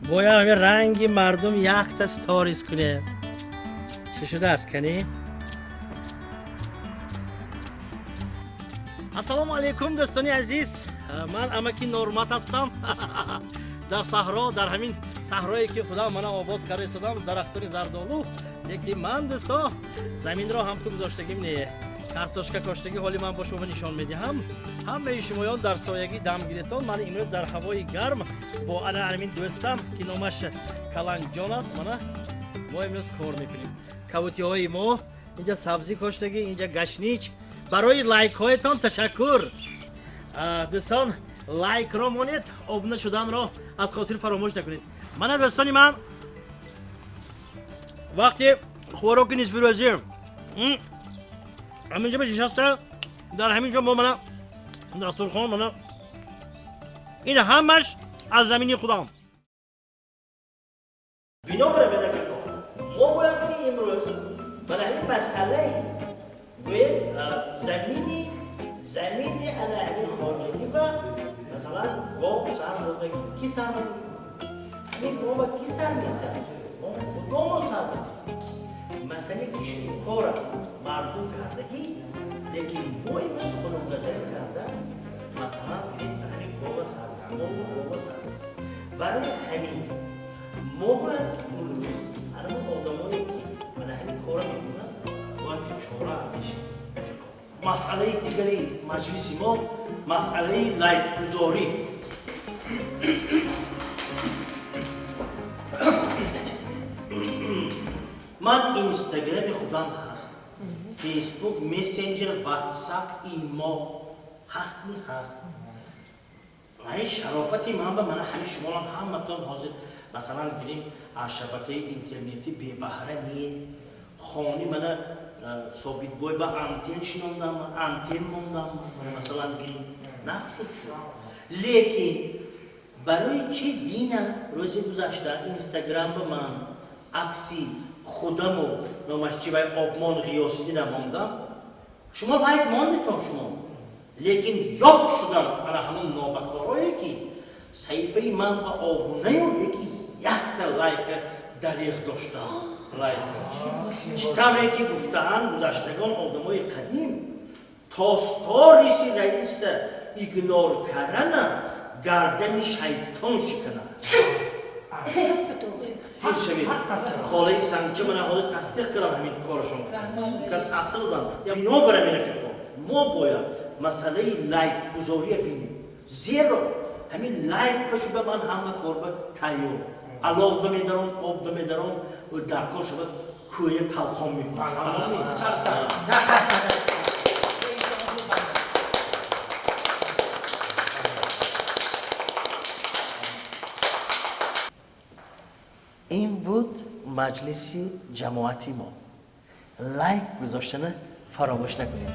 Бояд ҳамин ранги мардум якта сторис кунем. Чӣ шудааст, кани? Ассалому алайкум, дӯстони азиз. Ман амаки Нормат ҳастам. Дар саҳро, дар ҳамин саҳрое ки худо мана обод карда истодам, дарахтони зардолу. Лекин ман, дӯсто, заминро ҳам ту гузоштагим не, картошка коштагӣ. Ҳоли ман бо шумо нишон медиҳам. Ҳамаи шумоён дар соягӣ дам гиретон. Ман имрӯз дар ҳавои гарм бо ана ҳамин дӯстам, ки номаш Каланҷон аст, мана мо имрӯз кор мекунем. Кабутиҳои мо инҷа, сабзӣ коштагӣ, инҷа гашнич. Барои лайкҳоятон ташаккур, дӯстон. Лайкро монед, обуна шуданро аз хотир фаромӯш накунед. Мана, дӯстони ман, вақте хӯроки нисфирӯзӣ ҳаминҷо нишаста, дар ҳамин ҷо мо мана дастурхон. Мана, ин ҳамаш аз замини худам. Бинобар ин, рафиқо, мо бояд ки имрӯз бар ҳамин масъалаи, гӯем, замини ана ҳамин хоҷагӣ ба, масалан, гов сар додагӣ, ки сар додагӣ? Ҳамин гова ки сар метиҳад? Мо худомо сар метиҳем. Масъалаи кишту кора мардум кардагӣ, лекин мо имрӯз хунукназарӣ карда, масалан, ҳамин гова сар, гову гова сар. Барои ҳамин мо бояд ки имрӯз ҳамон одамое ки мана ҳамин кора мекунанд, бояд ки чора андешем. Масъалаи дигари маҷлиси мо масъалаи лайкгузорӣ. Ман инстаграми худам ҳаст, фейсбук, мессенҷер, ватсап, имо ҳастми, ҳаст. Ҳамин шарофати ман ба мана ҳамин шуморам ҳаматон ҳозир, масалан, гирем, аз шабакаи интернетӣ бебаҳра не. Хони мана Собитбой ба антен шинондам, антен мондам, масалан, гирем, нақ шуд. Лекин барои чӣ дина рӯзи гузашта инстаграм ба ман акси худаму номаш чи вай обмон Ғиёсиддина мондам, шумо лайк мондетон шумо, лекин ёфт шудан ана ҳамон нобакорое ки саҳифаи ман ба обунаю, лекин якта лайка дареғ доштам. Лайка чӣ тавре ки гуфтаанд гузаштагон, одамои қадим: то сториси раиса игнор кардана, гардани шайтон шиканад. Шавед, холаи Санҷа мана ҳозир тасдиқ кардам ҳамин корашон, кас ақл додам. Бинобар ҳамин, рафиқо, мо бояд масъалаи лайкгузория бинем, зеро ҳамин лайк ба шуба ман ҳама кор ба тайёр, алов ба медаром, об ба медаром, дар кор шавад, кӯя талхон мекунам. Ин буд маҷлиси ҷамоати мо. Лайк гузоштана фаромӯш накунед.